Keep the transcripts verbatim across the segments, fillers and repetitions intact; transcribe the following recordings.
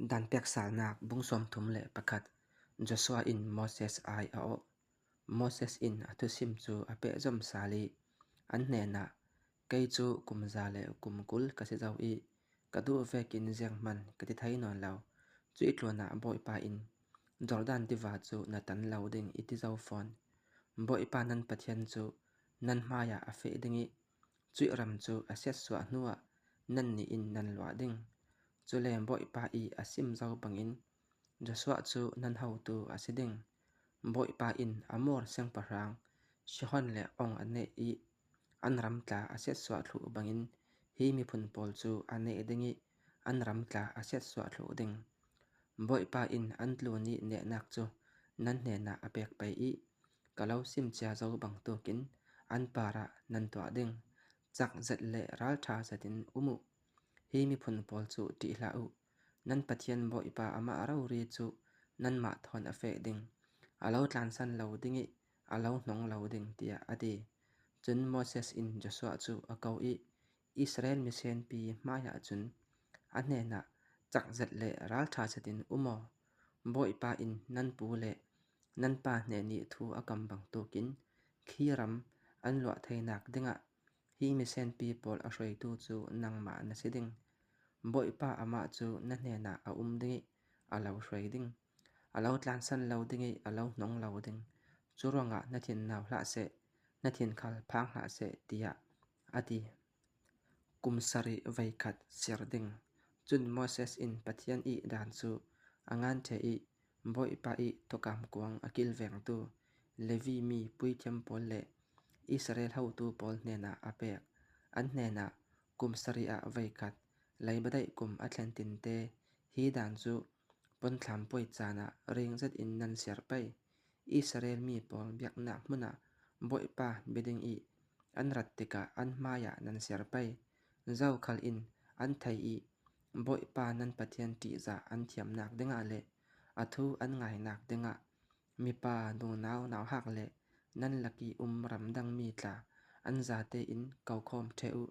Danpiaksalnak bung sawmthum le pakhat. Joshua in Moses ai a awh. Moses in a thusim chu a pehzom sal i, an hnenah, kei chu kum za le kum kul ka si zo i, ka duh vekin zianghman ka ti thei nawn lo. Cuih tlunah Bawipa in, Jordan tiva chu na tan lo ding i ti zo fawn. Bawipa nan Pathian chu nan hmaiah a feh ding i, cuih ram chu a siatsuah hnuah nannih in nan luah ding. Cule Bawipa i a sim zo bangin Joshua chu nan hotu a si ding. Bawipa in Amor siangpahrang Sihon le Og a neh i, an ram tla a siatsuah thluh bangin hi miphun pawl chu a neh ding i, an ram tla a siatsuah thluh ding. Bawipa in an tlun i nehnak chu nan hnenah a pek pei i, ka lo sim cia zo bang tukin an parah nan tuah ding. Cak zet le ralṭha zetin um uh. Hi miphun pawl chu ṭih hlah uh. Nan Pathian Bawipa amah rori chu nanmah thawn a feh ding. A lo tlansan lo ding i, a lo hnong lo ding, tiah a ti. Cun Moses in Joshua cu a ko i, Israel misenpi hmaiah cun a hnenah, cak zet le ralṭha zetin um aw. Bawipa in nan pu le nan pa hnen i thu a kam bang tukin khi ram an luah theinak dingah hi misenpi pawl a hruaitu cu nangmah na si ding. Bawipa amah cu na hnenah a um ding i a lo hruai ding. A lo tlansan lo ding i a lo hnong lo ding. Cu ruangah na thin nau hlah seh, na thin khal phang hlah seh, tiah a ti. Kum sarih veikhat siar ding. Cun Moses in Pathian i dan cu a ngan ṭheh i, Bawipa i thukam kuang a kilvengtu Levi mi puithiam pawl le Israel hotu pawl hnenah a pek. An hnenah, kum sarih ah veikhat, leiba daih kum a thlen tinte hi dan cu ponthlam puai caan ah ring zetin nan siar pei. Israel mi pawl biaknak hmun ah Bawipa bia ding i an rat tikah an hmaiah nan siar pei. Zokhal in an thei i Bawipa nan Pathian ṭihzah an thiamnak dingah le a thu an ngainak dingah mipa nunau nauhak le nan lak i um ramdang mi tla an zate in ko khawm ṭheh uh.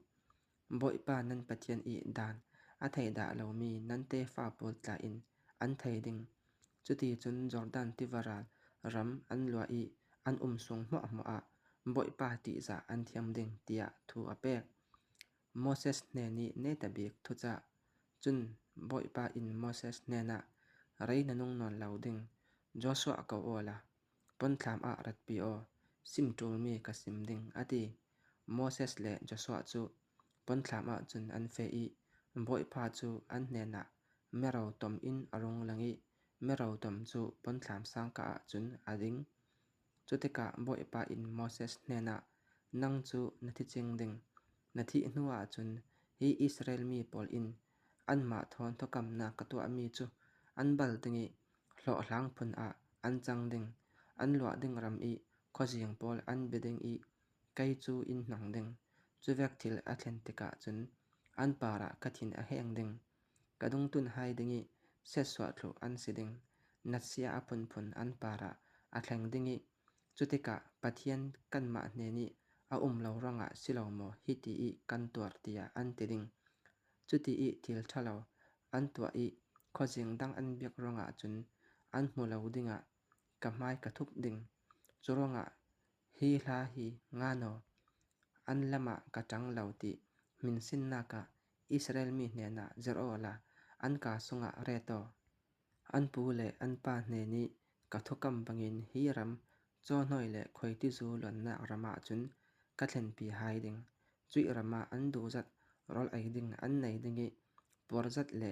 Bawipa nan Pathian i dan a thei dah lomi nan tefa pawl tla in an thei ding. Cuticun Jordan tiva ral ram an luah i an um sung hmuahhmuah ah Bawipa ṭihzah an thiam ding, tiah thu a pek. Moses hnen i netabik thucah. Cun Bawipa in Moses hnenah, rei na nung nawn lo ding, Joshua ko awla, ponthlam ah ratpi aw, sim ṭulmi ka sim ding, a ti. Moses le Joshua cu ponthlam ah cun an feh i Bawipa cu an hnenah, mero tom in a rung lang i mero tom cu ponthlam sangka ah cun a ding. Cutikah Bawipa in Moses hnenah, nang cu na thi cing ding. Na thih hnu ahcun hi Israel mi pawl in anmah thawn thukamnak ka tuahmi cu an bal ding i hlawhhlang phun ah an cang ding. An luah ding ram i khuazing pawl an bia ding i kei cu in hnong ding. Cuvek thil a thlen tikah cun an parah ka thin a heng ding. Ka dungtun hai ding i siatsuah thluh an si ding. Natsia a phunphun an parah a thleng ding i cutikah Pathian kanmah hnen i a um lo ruangah si lo maw hiti i kan tuar, tiah an ti ding. Cuti i thil ṭha lo an tuah i khuazing dang an biak ruangah cun an hmu lo dingah ka hmai ka thup ding. Curuangah hi hla hi ngan aw, an lamah ka ṭang lo ti hminsinnak ah Israel mi hnenah zirh awla an kaa sungah ret aw. An pu le an pa hnen i ka thukam bangin hi ram cawhnawi le khuaitizu luannak ram ahcun ka thlenpi hai ding. Cuih ram ah an duhzat rawl ei ding an nei ding i puarzat le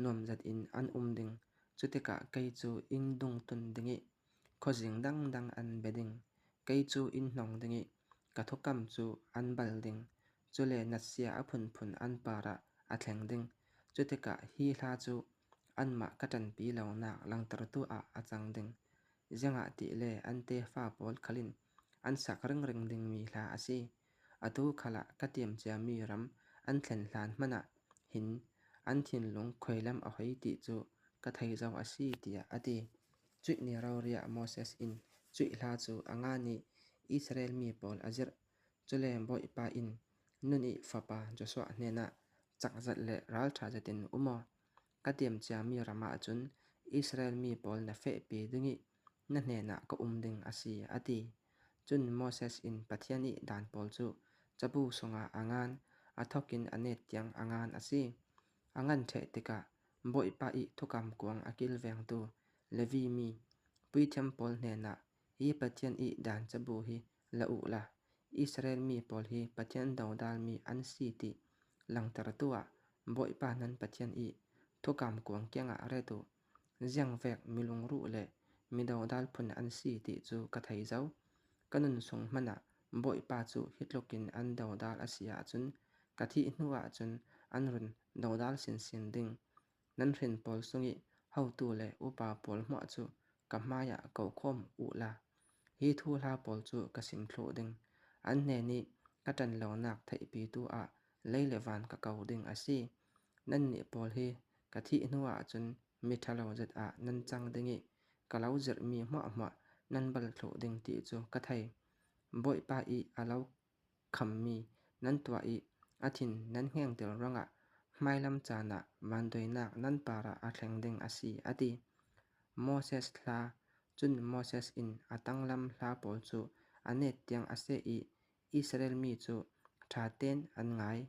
nuamzat in an um ding. Cutikah kei cu in dungtun ding i khuazing dangdang an bia ding. Kei cu in hnong ding i ka thukam cu an bal ding. Cule natsia a phunphun an parah a thleng ding. Cutikah hi hla cu anmah ka ṭanpi lonak langtertu ah a cang ding. Ziangahtile an tefa pawl khal in an sak ringring dingmi hla a si. Atu khalah ka tiamciami ram an thlen hlan hmanah hin an thinlung khuailam a hoi ti cu ka thei zo a si, tiah a ti. Cuih ni rori ah Moses in cuih hla cu a ngan i Israel mi pawl a zirh. Cule Bawipa in Nun i fapa Joshua hnenah, cak zat le ralṭha zatin um aw. ka tiemchia mi rama chun Israel mi pawl na fehpi dingih na hnena ka um ding asi, a ti. Chun Moses in Pathian ih dan pawl chu chabu sunga angan, a thokin a net tiang angan asi. Angan theh tikah Bawipa ih thukam kuang a kilvengtu Levi mi puithiam pawl hnena, hi Pathian ih dan chabu hi la uh la, Israel mi pawl hi Pathian dodal mi an si ti langtar tuah Bawipa nan Pathian ih thukam kuang kiangah ret uh. Ziang vek mi lungruh le mi dodal phun an si ti chu ka thei zo. Ka nun sung hmanah Bawipa chu hitlukin an dodal a si ahchun ka thih hnuah chun an run dodal sinsin ding. Nan hrin pawl sungih hotu le upa pawl hmuah chu ka hmaiah ko khawm uh la, hi thu hla pawl chu ka sim thluh ding. An hnenih ka ṭanlonak theihpitu ah lei le van ka ko ding asi. Nannih pawl hi ka thih hnuah chun mi ṭhalo zet ah nan chang dingih ka lo zirh mi hmuahhmuah nan bal thluh ding ti chu ka thei. Bawipa ih a lo kham mi nan tuah ih a thin nan ngheng tel ruangah hmailam chanah vandoinak nan parah a thleng ding asi, a ti. Moses hla. Chun Moses in a tanglam hla pawl chu a net tiang a seh ih Israel mi chu ṭhaten an ngai.